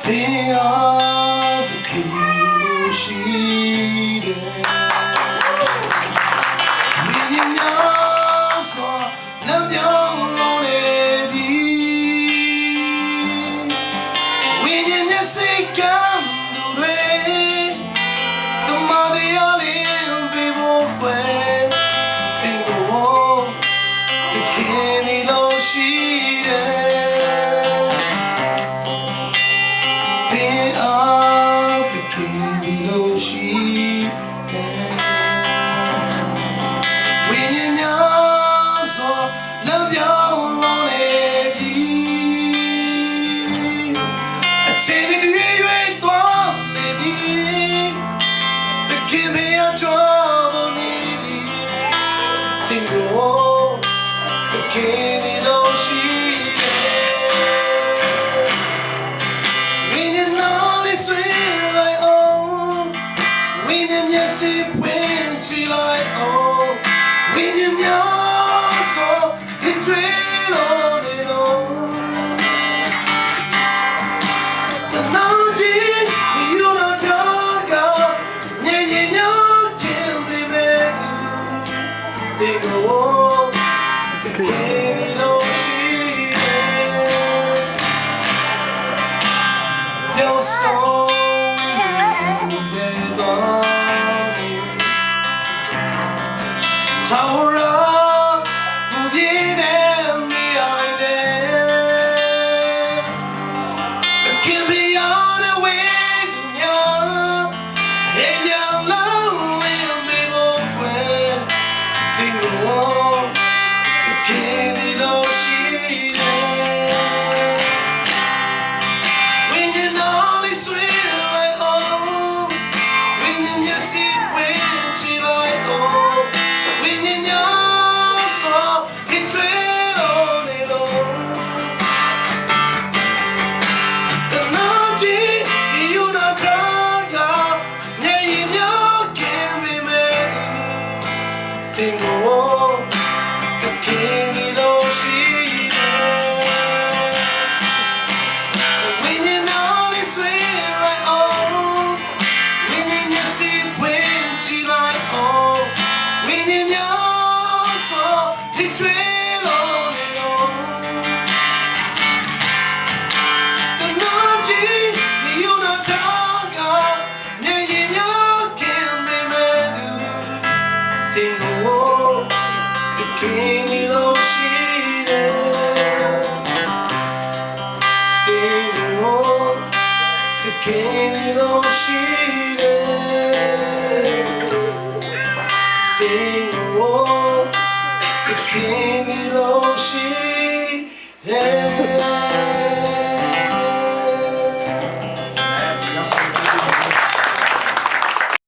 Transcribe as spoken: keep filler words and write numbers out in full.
သင်အားသခင်လူရှိတယ်။ ဝိညာဉ်များစွာ လမ်းပြောင်းလို့နေသည်။ ဝိညာဉ်မျက်စိကမ်းသူတွေ သမတရားလင်းပေးဖို့ခွဲ သင်ကို သခင်ဒီလိုရှိတယ်။ သင်အားသခင်ဒီလိုရှိတယ်။ ဝိညာဉ်များစွာ လမ်းပြောင်းလို့နေပြီ။ အချိန်တွေရွေးသွားနေပြီ။ သခင်ဘုရားကြွားဖို့နေပြီ။ သင်ကို သခင်ဒီလိုရှိတယ်။ ဝိညာဉ်တော်လေးဆွေးလိုက်အောင်။ ဝိညာဉ်မျက်စိဖွင့်ကြည့်လိုက်အောင်။ ဝိညာဉ်များစွာ ဟစ်ကြွေးလို့နေတော့ တနာကြီးယူလာကြက မျက်ရည်များကင်းပေမဲ့ သင်ကို သခင်ဒီလိုရှိတယ်။ ပျော်ဆုံးနေတဲ့သွားနေ ထာဝရ ပူပြင်းတဲ့နေရာတွေ သခင်ဘုရားနဲ့ဝေးသူများ အိမ်ပြန်လာဝင်မေးဖို့ခွဲ သင်ကို သခင်ဒီလိုရှိတယ်။ ဝိညာဉ်တော်လေးဆွေးလိုက်အောင်။ ဝိညာဉ်မျက်စိဖွင့်ကြည့်လိုက်အောင်။ ဝိညာဉ်များစွာ ဟစ်ကြွေးလို့နေတော့ တနာကြီးယူလာကြက မျက်ရည်များကင်းပေမဲ့ သင်ကို သခင်ဒီလိုရှိတယ်။ ဝိညာဉ်တော်လေးဆွေးလိုက်အောင်။ ဝိညာဉ်မျက်စိဖွင့်ကြည့်လိုက်အောင်။ ဝိညာဉ်များစွာ ဟစ်ကြွေးလို့နေတော့ တနာကြီးယူလာကြက မျက်ရည်များကင်းပေမဲ့ သင်ကို သခင်ဒီလိုရှိတယ်။ သင်ကို သခင်ဒီလိုရှိ